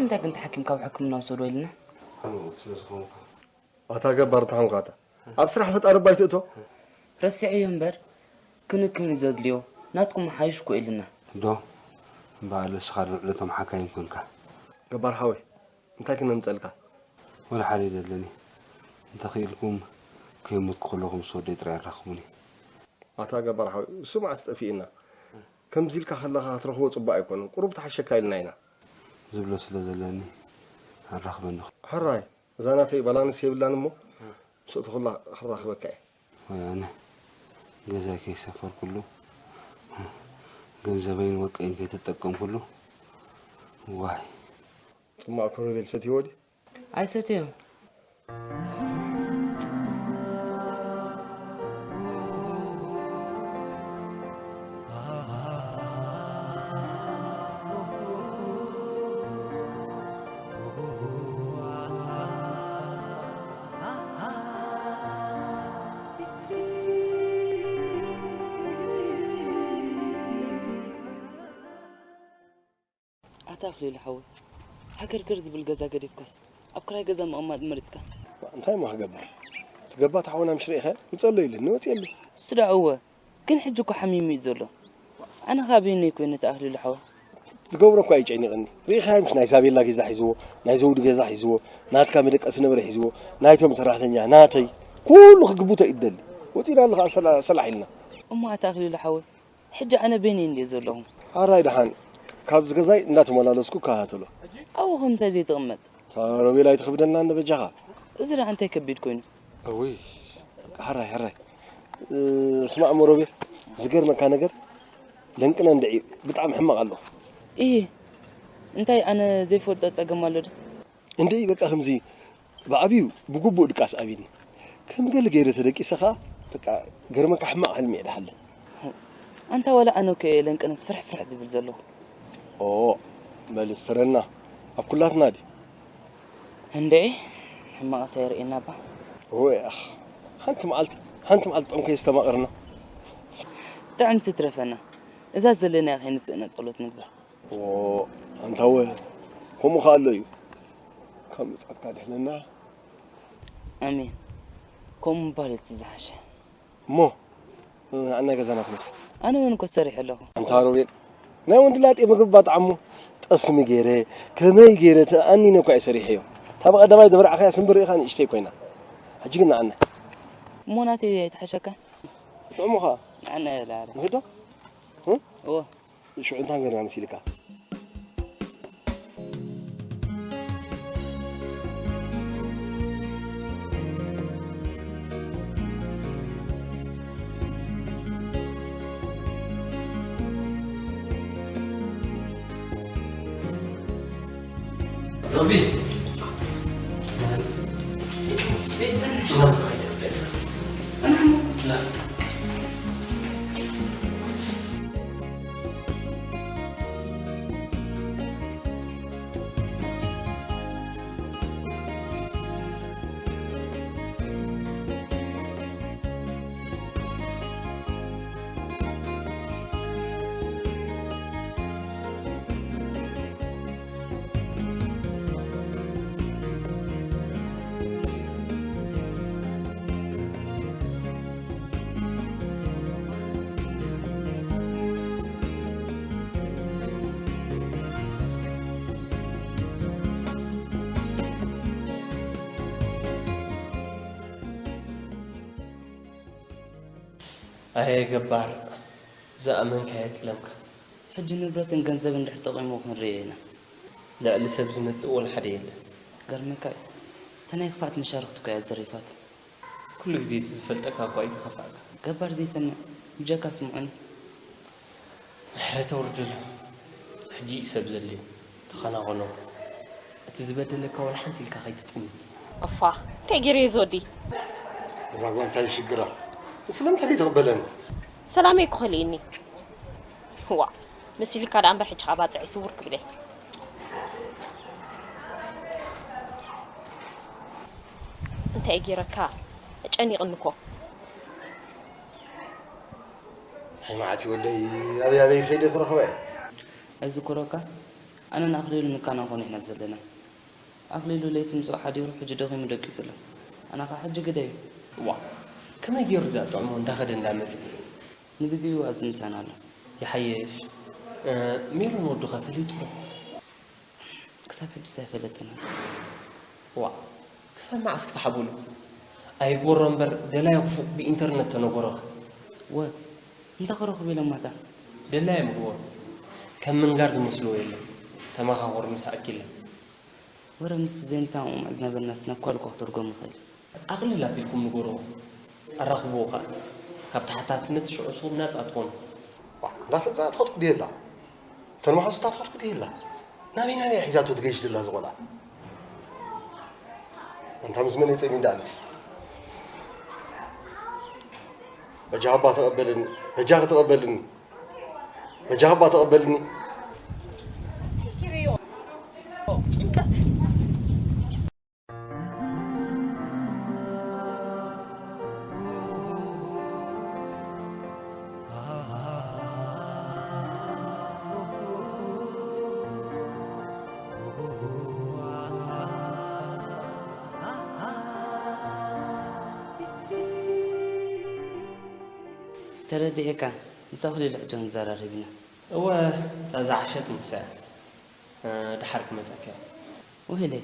እንታይ ግን ተሓኪም ካብ ሕክምና ውሰዶ ኢልና? ከምኡ ስለ ዝኾንካ። ኣታ ገባር ተሓምካታ። ኣብ ስራሕ ፈጣሪ ባይ ትእቶ። ረስዕዮ እምበር፣ ክንክን እዩ ዘድልዮ። ናትኩም ሓይሽ እኮ ኢልና። ዶ? እምበኣር ንስኻ ልዕሊ እቶም ሓካይም ኮንካ። ገባር ሓወይ፣ እንታይ ክነምጸልካ? ወላ ሓደ የለኒ። እንተኽኢልኩም፣ ከይሞትኩ ከለኹ ምስ ወደይ ጥራይ ኣራኽቡኒ። ኣታ ገባር ሓወይ፣ እሱ መዓስ ጠፊእና? ከምዚ ኢልካ ከለኻ ክትረኽቦ ጽቡቕ ኣይኮነን። ቁሩብ ተሓሸካ ኢልና ኢና። ዝብሎ ስለ ዘለኒ፣ ኣራኽበኒ። ሕራይ፣ እዛ ናተይ ባላንስ የብላን እሞ፣ ምስ ኣተኹላ ክራኽበካ እየ። ወይ ኣነ፣ ገዛይ ከይሰፈርኩሉ፣ ገንዘበይን ወርቀይን ከይተጠቀምኩሉ፣ ዋይ። ጽማቕ ኮረቤል ሰትይዎ ድዩ? ኣይሰተዮን። ኣታ ኣኽሊሉ ሓወይ፣ ሃገርገር ዝብል ገዛ ገዲፍካስ ኣብ ክራይ ገዛ ምቕማጥ መሪጽካ? እንታይ እሞ ክገብር? እቲ ገባር ሓውና ምሽ ርኢኸ ምጸሎ ኢሉኒ፣ ወጺኤሉ። እሱ ደኣ እወ፣ ግን ሕጂ እኮ ሓሚሙ እዩ ዘሎ። ኣነ ኸኣ በይነይ ኮይነ እቲ ኣኽሊሉ ሓወይ። ዝገብሮ እኳ ይጨኒቕኒ። ርኢኻዮ ምሽ ናይ ሳቤላ ገዛ ሒዝዎ፣ ናይ ዘውዲ ገዛ ሒዝዎ፣ ናትካ መደቀሲ ነበረ ሒዝዎ፣ ናይቶም ሰራሕተኛ፣ ናተይ፣ ኩሉ ክግብቶ እዩ ዝደሊ። ወጺና ኣሎ ኸኣ ሰላ-፣ ሰላሕ ኢልና። እሞ ኣታ ኣኽሊሉ ሓወይ፣ ሕጂ ኣነ በይነይ እንድየ ዘለኹ። ኣራይ ደሓን፣ ካብዚ ገዛይ እንዳተመላለስኩ እከታተሎ። ኣብኡ ከምታይ ዘይትቕመጥ? እታ ሮቤል ኣይትኽብደና እንደ በጃኻ። እዚ ደኣ እንታይ ከቢድ ኮይኑ? እውይ፣ በቃ ሕራይ፣ ሕራይ። እ፣ ስማዕ እሞ ሮቤል፣ ዝገርመካ ነገር፣ ለንቅነ እንድዒ ብጣዕሚ ሕማቕ ኣሎ። እሂ፣ እንታይ ኣነ ዘይፈልጦ ጸገም ኣሎ ዶ? እንድዒ በቃ ከምዚ ብዓብዩ ብግቡእ ድቃስ ኣብይኒ። ከም ገለ ገይረ ተደቂሰ ኸኣ በቃ ገርመካ ሕማቕ ሕልሚ እየ ድሓልም። ኣንታ ዋላ ኣነ እኮ እየ ለንቅነስ ፍርሕ ፍርሕ ዝብል ዘለኹ። ኦ፣ በል ስተረና ኣብ ኩላትና ድዩ? እንድዒ፣ ሕማቕስ ኣየርእየና እባ። ወይ ኣኽ፣ ሓንቲ መዓልቲ፣ ሓንቲ መዓልቲ ጥዑም ከየስተማቐርና። ጥዑምሲ ትረፈና። እዛ ዘለናያ ከይንስእና ጸሎት ንግበር። ኦ፣ ኣንታወ፣ ከምኡ ከኣ ኣሎ እዩ። ካብ ምጽኣትካ ድሕነና። ኣሜን። ከምኡ ምባል እቲ ዝሓሸ። እሞ፣ ንዓና ገዛና ክንወስድ። ኣነ እውን እኮ ሰሪሐ ኣለኹ። ኣንታ ሮቤል፣ ናይ ወንድላጤ ምግቢ ባጥዓሞ፣ ጠስሚ ገይረ፣ ከመይ ገይረ ተኣኒነ እኳ እየ ሰሪሐዮ። እታ ብቐዳማይ ደብርዓኸያ ስምብር ኢኻ ንእሽተይ ኮይና። ሕጂ ግን ንዓና። እሞ ናተይ ኣይትሓሸካ? ጥዑሙ ኸኣ። ንዓና እየ ዝለዓለ። ንኽዶ? እ? እወ። ሽዑ እንታይ ገርና መሲልካ? ሮቢ። ኣየ ገባር፣ ዝኣመንካዮ የጥለምካ። ሕጂ ንብረትን ገንዘብን እንድሕር ጠቒሙ ክንርእዮ ኢና። ልዕሊ ሰብ ዝመጽእ ወላ ሓደ የለን። ገርመካ እዩ። እታ ናይ ክፍኣት መሻርኽቲ እኮ እያ ዘሪፋቶ። ኩሉ ግዜ እቲ ዝፈልጠካ እኳ እዩ ዝኸፍኣካ። ገባር ዘይሰምዕ፣ ብጀካ ስምዑኒ። ምሕረት ኣውርደሉ። ሕጂ እዩ ሰብ ዘድልዮ። ተኸናኸኖ። እቲ ዝበደለካ ዋላ ሓንቲ ኢልካ ከይትጥምት። እፋ፣ እንታይ ገይረዮ ዝወዲ? እዛ ጓል እንታይ ሽግራ? ስለምንታይ ዘይትቕበለኒ? ሰላመይ እኮ ከሊእኒ። ዋ፣ መሲልካ ደኣ እምበር ሕጂ ኸኣ ባጽዕ ስውር ክብለይ። እንታይ ገይረካ? ጨኒቕኒ እኮ። ኣይ መዓት ወደይ፣ ኣበይ ኣበይ ከይደ ክረኽባ እየ? እዚ ኩሮካ ኣነን ኣኽሊሉን እካ ናኾ ኢና ዘለና። ኣኽሊሉ ለይቲ ምስኡ ሓዲሩ ሕጂ ደኺሙ ደቂሱ ኣሎ። ኣነ ኸዓ ሕጂ ግደዩ። ዋ፣ ከመይ ገይሩ ደኣ ጥዕሞ እንዳኸደ እንዳመጸ? ንግዜኡ ኣብዚ ምሳና ኣሎ። ይሓይሽ። እ፣ ሜሮን ወዱኸ ፈሊጡ ዶ? ክሳብ ሕጂ ኣይፈለጠናን። ዋ፣ ክሳብ መዓስ ክትሓብሉ? ኣይግበሮ እምበር ደላዩ ክፉእ ብኢንተርነት ተነገሮኸ? ወ፣ እንታይ ክረኽቡ ኢሎማታ? ደላዮም ግበሩ። ከም ምንጋር ዝመስልዎ የለን። ተመኻኸሩ ምስ ኣኪለ። ወረ ምስቲ ዘይንሰማምዕ ዝነበርናስ ናብ ኳልኮ ክትርጎም ይኽእል። ኣቕልል ኣቢልኩም ንገርዎ። ኣራኽብዎ ኸኣ። ካብ ተሓታትነት ሽዑ ንስኹም ናጻ ትኾኑ። ዋ፣ እንዳ ስድራ ትኸድኩ ድየላ? እተን መሓዙታ ትኸድኩ ድየላ? ናበይ ናበይ ሒዛቶ ትገይሽ ዘላ ዝቖልዓ? ኣንታ ምስ መን እየ ጸሚዳ ኣነ? በጃኻ እባ ተቐበልኒ፣ በጃኺ ተቐበልኒ፣ በጃኻ እባ ተቐበልኒ። ጭንቀት። ተረዲኤካ፣ ምስ ኣኽሊሉ ሕጂ ክንዘራረብ ኢና። እወ፣ እታ ዝዓሸት ንሳ እያ። እ፣ ደሓር ክመጸካ እየ። ወይለይ፣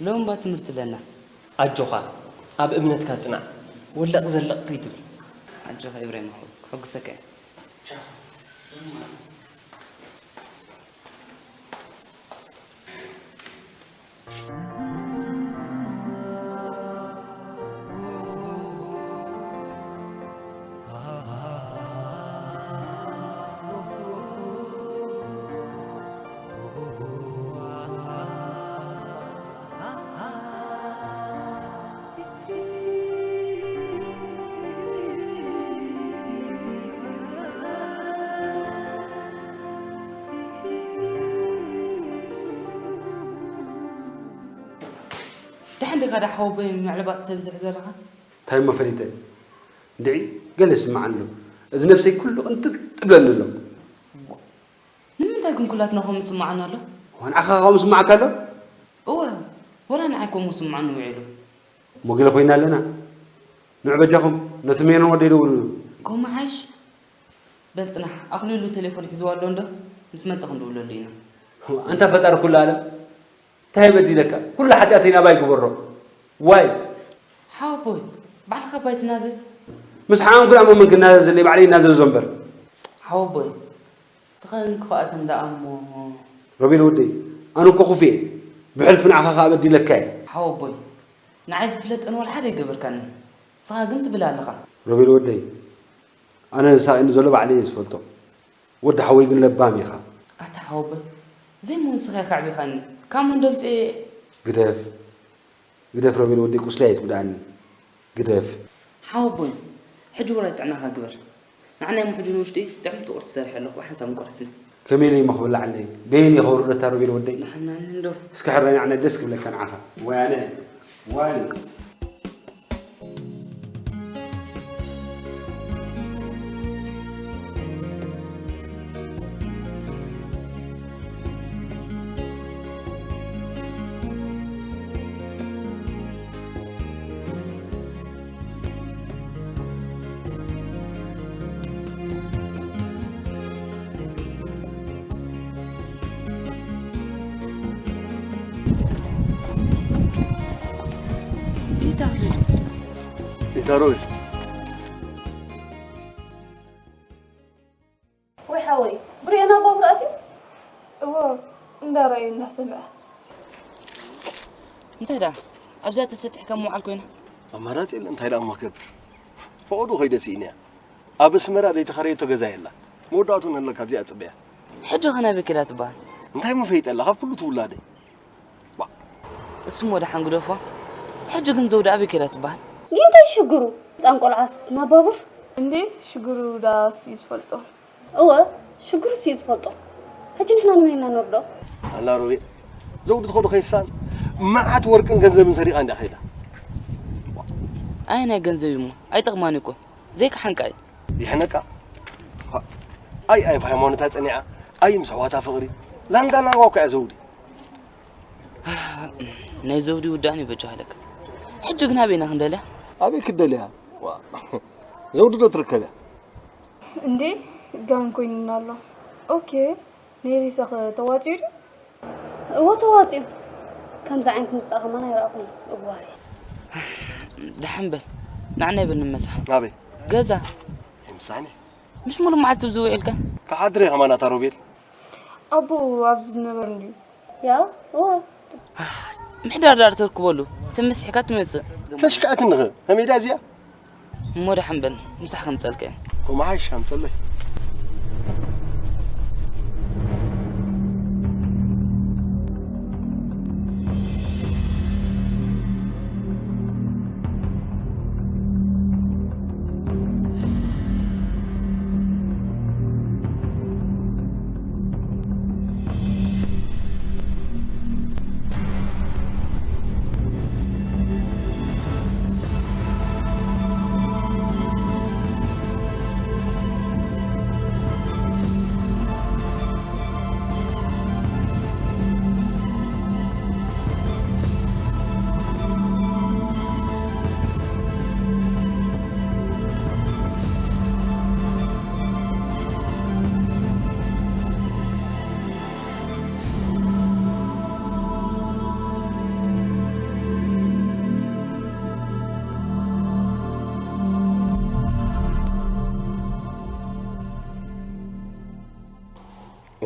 ሎሚ እባ ትምህርቲ ኣለና። ኣጆኻ፣ ኣብ እምነትካ ጽናዕ። ወለቕ ዘለቕ ከይትብል። ኣጆኻ ኤፍሬም ኣኹ፣ ክሕግዘካ እየ። ደሓን ዲኻ ዳ ሓወቦይ ምዕልባጥ ተብዝሕ ዘለኻ? እንታይ እሞ ፈሊጠ? እንድዒ፣ ገለ ይስምዓኒ ኣሎ። እዚ ነብሰይ ኩሉ ቅንጥጥ ትብለኒ ኣሎ። ንምንታይ ግን ኩላትና ከምኡ ይስምዓና ኣሎ? ዋንዓኻ ከምኡ ይስምዓካ ኣሎ? እወ፣ ወላ ንዓይ ከምኡ ይስምዓኒ ውዒሉ። እሞ ገለ ኮይና ኣለና። ንዑ በጃኹም ነቲ ሜሮን ወደይ ደውልሉ። ከምኡ ይሓይሽ። በል ጽናሕ፣ ኣኽሊሉ ቴሌፎን ሒዝዋ ኣሎ እንዶ፣ ምስ መጸ ክንድውለሉ ኢና። ኣንታ ፈጣሪ ኩሉ ዓለም፣ እንታይ በዲለካ? ኩሉ ሓጢኣተይ ናባይ ግበሮ። ዋይ! ሓወቦይ፣ ባዕልኻ እባ ኣይትናዘዝ። ምስ ሓወን ኩሉ ኣመመን ክናዘዘለይ ባዕለይ ይናዘዞ እምበር። ሓወቦይ፣ ስኸን ክፍኣትን ደኣ እሞ። ሮቤል ወደይ፣ ኣነ እኮ ክፉእ እየ። ብሕልፊ ንዓኻ ከኣ በዲለካ እየ። ሓወቦይ፣ ንዓይ ዝፍለጠኒ ወላ ሓደ ኣይገበርካንን። ንስኻ ግን ትብል ኣለኻ። ሮቤል ወደይ፣ ኣነ ዝሳቐየኒ ዘሎ ባዕለይ እየ ዝፈልጦ። ወዲ ሓወይ ግን ለባም ኢኻ። ኣታ ሓወቦይ፣ ዘይምውንስኻ ኢኻ ኣዕቢኻኒ። ካብ መን ደምፅኤ? ግደፍ፣ ግደፍ ሮቤል ወደይ፣ ቁስለይ ኣይትጉድኣኒ። ግደፍ። ሓወቦይ፣ ሕጂ ውራይ ጥዕናኻ ግበር። ንዓናይ እሞ ሕጂ ንውሽጢ ጥዕምቲ ቁርሲ ሰሪሐ ኣለኹ፣ ብሓንሳብ ንቆርስኒ። ከመይ ኢለ እሞ ክብላዕ ኣለይ? በየን እየ ከውርደታ ሮቤል ወደይ? ንሓናኒ እንዶ። እስከ ሕራይ ንዓናይ ደስ ክብለካ ንዓኻ። ወይ ኣነ፣ ዋይ። ኢታ ሮቤል። ወይ ሓወይ፣ ብሬና ባቡር ኣትዩ? እዎ፣ እንዳረኣዩ እንዳሰምዐ። እንታይ ደኣ ኣብዚኣ ተሰጢሕካ ምውዓል ኮይና? ኣማራጺ የለን፣ እንታይ ደኣ እሞ ክገብር? ፈቐዶ ከይደ ስኢነያ። ኣብ ኣስመራ ዘይተኸረየቶ ገዛ የላ። መወዳእቱ ንህለካ ኣብዚኣ ጽበያ። ሕጂ ኸ ናበይ ከይዳ ትበሃል? እንታይ እሞ ፈይጠላ፣ ካብ ኩሉ ትውላደይ። ዋ። እሱሞ ደሓን ግደፎ። ሕጂ ግን ዘውዲ ኣበይ ከይዳ ትበሃል? እንታይ ሽግሩ? ህፃን ቆልዓስ ናብ ባቡር? እንዴ ሽግሩ ዳስ እዩ ዝፈልጦ። እወ፣ ሽግሩ እሱ እዩ ዝፈልጦ። ሕጂ ንሕና ንመን ኢና ነርዶ? ኣላ ሮቤል፣ ዘውዲ ትኸዶ ከይሳን መዓት ወርቅን ገንዘብን ሰሪቓ እንዳ ከይዳ። ኣየናይ ገንዘብ እዩ እሞ? ኣይጠቕማን እኮ። ዘይክሓንቃ እዩ። ይሕነቃ። ኣይ፣ ኣይ፣ ብሃይማኖታ ጸኒዓ፣ ኣይ፣ ምስ ኣሕዋታ ፍቕሪ። ላንጋ ላንጋ እኮ እያ ዘውዲ። ናይ ዘውዲ ውዳእን ይበጃሃለክ። ሕጂ ግን ኣበይና ክንደልያ? ኣበይ ክደልያ? ዋ፣ ዘውዲ ዶ ትርከብያ? እንዴ ጋን ኮይንና ኣሎ። ኦኬ፣ ናይ ሬሳ ኸ ተዋፂኡ ድዩ? እዎ ተዋፂኡ። ከምዚ ዓይነት ምፃእ ከማን ኣይረኣኹን። እዋይ። ደሓን በል። ንዓና ይበል ንመሳ። ናበይ? ገዛ። ይምሳኒ። ምስ ሙሉ መዓልቲ ብዚ ውዒልካ? ክሓድር እየ ከማን ኣታ ሮቤል። ኣቦኡ ኣብዚ ዝነበረ እንድዩ። ያ እዎ። ምሕዳር ዳር ተርክበሉ። ተመሲሕካ ትመፅእ። ተሽክዐትኒ ኸ? ከመይ ድያ እዚኣ? እሞ ደሓን በል። ምሳሕ ከምፀልካ እየ። እሞ ሓይሽ ኣምፀለይ።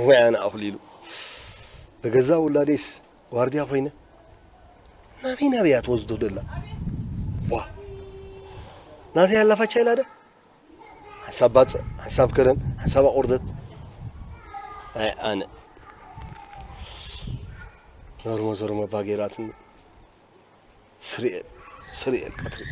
እዋይ ኣነ ኣኹሊሉ ብገዛ ውላደይስ ዋርድያ ኮይነ ናበይ ናበይ እያ ትወስዶ ደላ ዋ ናተይ ኣላፋቻ ኢላ ዳ ሓንሳብ ባፅዕ ሓንሳብ ከረን ሓንሳብ ኣቑርደት ኣይ ኣነ ዞርሞ ዞርሞ ባጌራትኒ ስርኤል ስርኤል ቀትሪ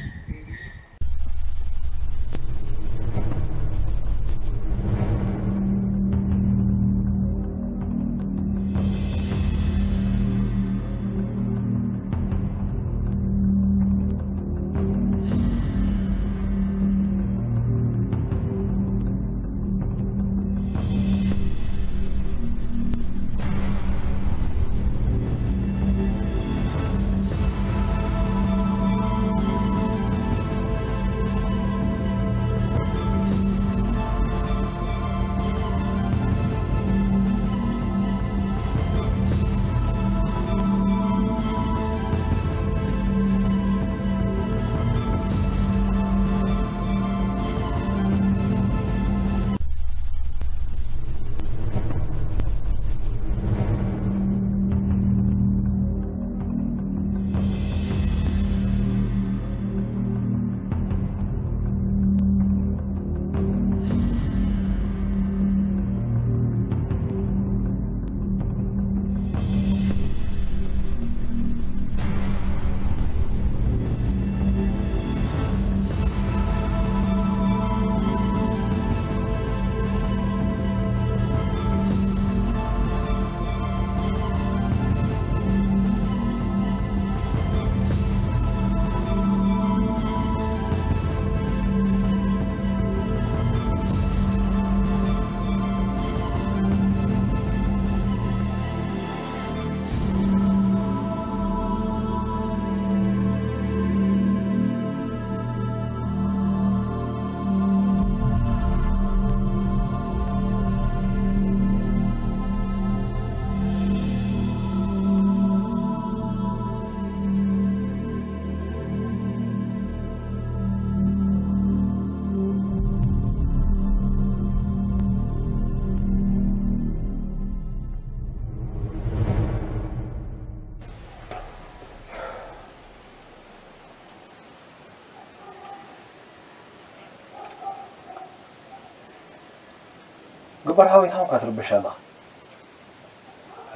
ግበር ሓወይ፣ እንታይ ኾንካ ትርበሽ ኣለኻ?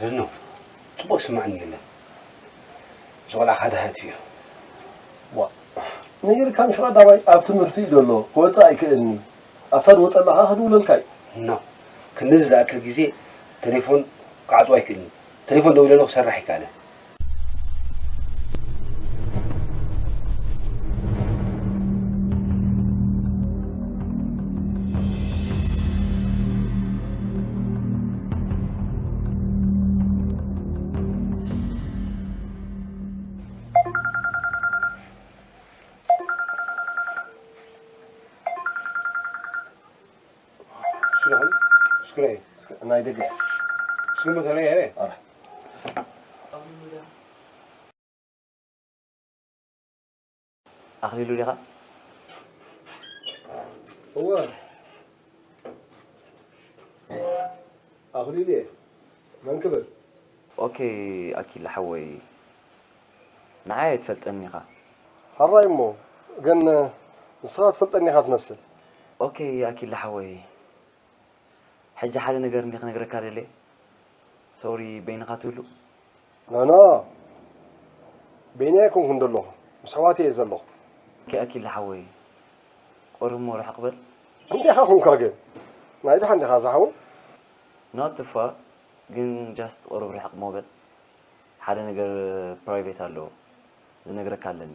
ረኖ፣ ጽቡቕ ስማዕኒ የለን። እዚ ቆልዓ ካድሃት እዩ። ዋ፣ ነጊርካ ምሽ ቀዳማይ ኣብ ትምህርቲ እዩ ዘሎ፣ ክወጽእ ኣይክእልን እዩ። ኣብታ ዝወጸላ ከኣ ክድውለልካ እዩ። ኖ፣ ክንድዚ ዝኣክል ግዜ ቴሌፎን ክዓጽዎ ኣይክእልን እዩ። ቴሌፎን ደዊለሉ ክሰርሕ ኣይከኣለን። እስክረ ናይ ደገ እስክሞ ተለየ ረ ኣረ ኣኽሊሉ ዲኻ? እወ ኣኽሊሉ እየ። መን ክብል? ኦኬ ኣኪለ ሓወይ፣ ንዓይ ኣይትፈልጠኒ ኢኻ። ሓራይ እሞ ግን ንስኻ ትፈልጠኒ ኢኻ ትመስል። ኦኬ ኣኪለ ሓወይ፣ ሕጂ ሓደ ነገር እንዲ ክነግረካ ደልየ። ሶሪ በይንኻ ትህሉ? ኖ ኖ በይነይ ኣይኮንኩን ዘለኹ፣ ምስ ኣሕዋተይ እየ ዘለኹ። ኦኬ ኣኪለ ሓወይ፣ ቁሩብ እሞ ርሕቕ በል። እንታይ ኢኻ ኮንካ ግን? ናይ ደሓን ዲኻ ዝሓወይ? Not too far፣ ግን just ቁሩብ ርሕቕ እሞ በል። ሓደ ነገር ፕራይቬት ኣለዎ፣ ዝነግረካ ኣለኒ።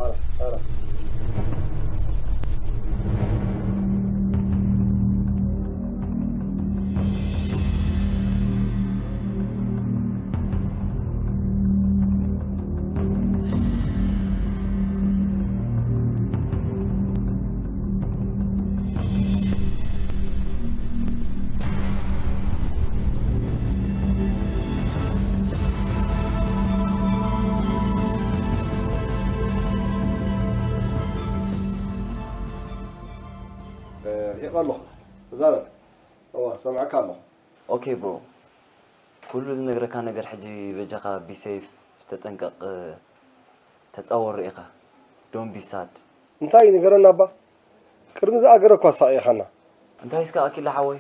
ኣረ ኣረ ርሒቐ ኣለኹ። ተዛረብ። እዋ፣ ሰምዐካ ኣለኹ። ኦኬ ብሮ፣ ኩሉ ዝነግረካ ነገር ሕጂ በጃኻ ቢ ሴፍ፣ ተጠንቀቕ፣ ተጻወር ርኢኻ። Don't be sad። እንታይ ንገረና እባ? ቅድሚ ዝኣገረ እኳ ኣሳቕየኻና። እንታይ እስከ ኣኪለ ሓወይ?